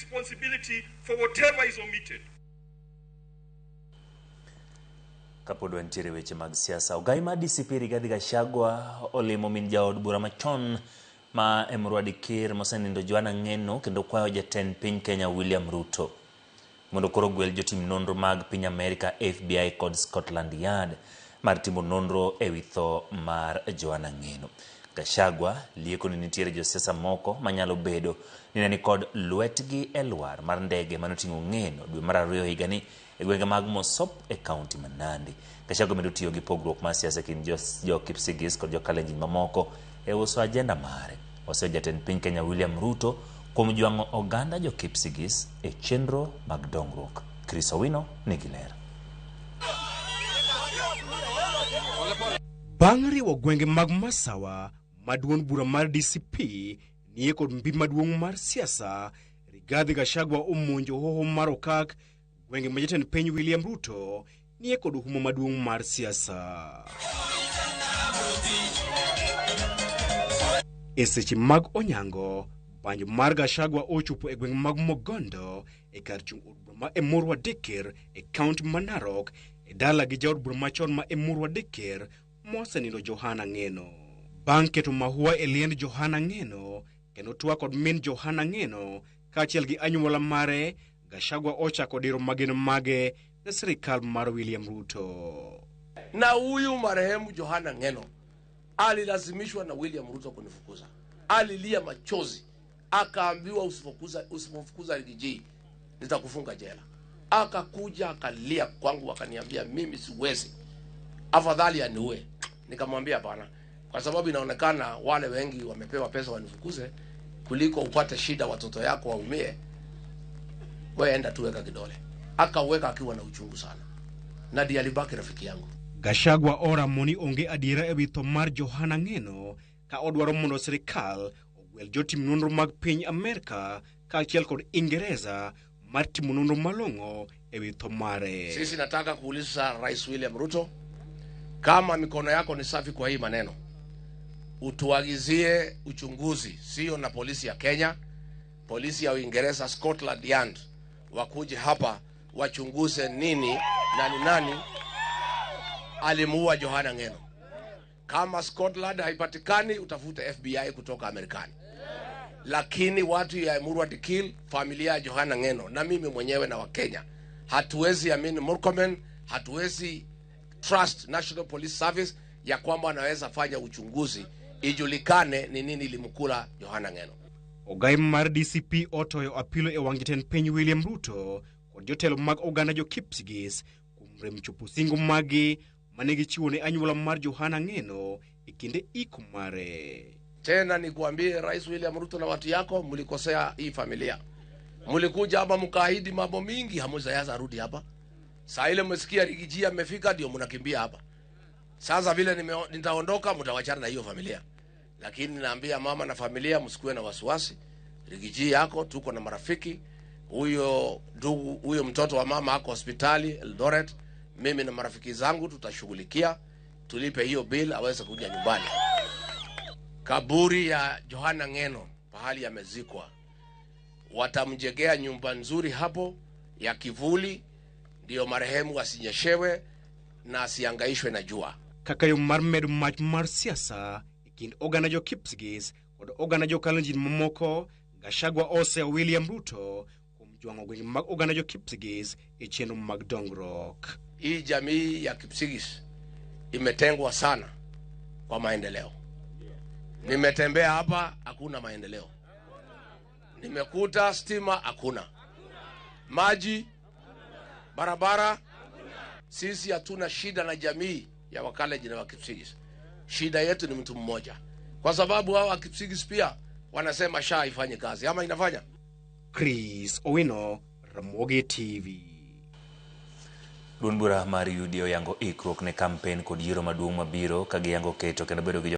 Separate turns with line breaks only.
responsibility for whatever is omitted.
Kapod wantiere weche mag siasa, ogai mar DCP Rigathi Gachagua olimo min jaod bura machon ma Emurua Dikirr mosenindo Joanna Ng'eno kendo kwayo jatend piny Kenya William Ruto mondo koro ogwel jotim nonro mag piny Amerika FBI kod Scotland Yard mar timo nonro ewi tho mar Joanna Ng'eno. Gachagua lieko ni nitiere josiasa moko manyalo bedo ni ne nikod lwetgi e lwar mar ndege manoting'o Ng'eno dwe mar ariyo higani e gwenge mag Mosop e kaunti ma Nandi. Gachagua medo tiyo gi pogruok mar siasa e kind jo Kipsigis kod jo Kalenjin mamoko e uso ajenda mare. Oseyo jatend piny Kenya William Ruto kuom jwang'o oganda jo Kipsigis e chenro mag dongruok. Chris Owino nigi ler.
Bang' riwo gwenge mag Masawa ma duond bura mar DCP nie kod mbi maduong' mar siasa, Rigathi Gachagua omonjo hoho mar Okak, gwenge ma jatend piny William Ruto nie kod huma maduong' mar siasa. E seche mag onyango, banjo mar Gachagua ochopo e gweng' mag Mogondo e kar chung' od bura ma Emurua Dikirr e kaunti ma Narok e dala gi jaod bura machon ma Emurua Dikirr mosenindo Johana Ng'eno. Bang' keto mahua e liend Johana Ng'eno kendo twak kod min Johana Ng'eno kaachiel gi anyuola mare, Gachagua ochako diro mageno mage ne sirikal mar William Ruto.
Na huyu marehemu Johana Ng'eno alilazimishwa na William Ruto kunifukuza. Alilia machozi, akaambiwa usipofukuza Riggy G nitakufunga jela. Akakuja akalia kwangu, akaniambia mimi siwezi, afadhali aniue. Nikamwambia hapana, kwa sababu inaonekana wale wengi wamepewa pesa wanifukuze kuliko upate shida watoto yako waumie. Wewe enda tu weka kidole. Akaweka akiwa na uchungu sana, na ndiye alibaki rafiki yangu.
Gachagua oramo ni onge adiera ewi tho mar Johana Ng'eno ka odwaro mondo sirikal ogwel jotim nonro mag piny Amerka kaachiel kod Ingereza mar timo nonro malong'o ewi tho mare.
Sisi nataka kuuliza Rais William Ruto, kama mikono yako ni safi kwa hii maneno, utuagizie uchunguzi, sio na polisi ya Kenya, polisi ya Uingereza, Scotland Yard, wakuje hapa wachunguze nini na ni nani alimuua Johana Ng'eno. Kama Scotland haipatikani, utafute FBI kutoka Amerikani. Lakini watu ya Emurua Dikirr, familia ya Johana Ng'eno na mimi mwenyewe na Wakenya, hatuwezi amini Murkomen, hatuwezi trust National Police Service ya kwamba wanaweza fanya uchunguzi ijulikane ni nini ilimkula Johana Ng'eno.
Ogai mar DCP otoyo apilo e wang' jatend piny William Ruto kod jotelo mag oganda jo Kipsigis kuom rem chopo singo maggi mane gichiwo ne anyuola mar Johana Ng'eno e kinde iko mare.
Tena nikuambie Rais William Ruto na watu yako, mlikosea hii familia. Mlikuja hapa mkaahidi mambo mingi, hamjaanza rudi hapa. Saa ile mmesikia Riggy G amefika, ndio mnakimbia hapa. Sasa vile nitaondoka, mtawachana na hiyo familia. Lakini naambia mama na familia, msikuwe na wasiwasi. Riggy G yako, tuko na marafiki. Huyo ndugu, huyo mtoto wa mama ako hospitali Eldoret. Mimi na marafiki zangu tutashughulikia, tulipe hiyo bill aweze kuja nyumbani. Kaburi ya Johana Ng'eno pahali amezikwa, watamjengea nyumba nzuri hapo ya kivuli, ndio marehemu asinyeshewe na asihangaishwe na jua.
Kaka yo mar medo mach mar siasa e kind oganda jo Kipsigis kod oganda jo Kalenjin mamoko, Gachagua oseyo William Ruto kuom jwang'o gwenge mag oganda jo Kipsigis e chenro mag dongruok.
Hii jamii ya Kipsigis imetengwa sana kwa maendeleo. Nimetembea hapa, hakuna maendeleo. Nimekuta stima hakuna, maji, barabara. Sisi hatuna shida na jamii ya Wakalenjin na Wakipsigis. Shida yetu ni mtu mmoja, kwa sababu hao Wakipsigis pia wanasema SHA haifanyi kazi, ama inafanya?
Chris Owino, Ramogi TV.
Duond bura mar UDA oyango ikruok ne kampen kod yiero maduong' mabiro ka giyango keto kendo bedo gi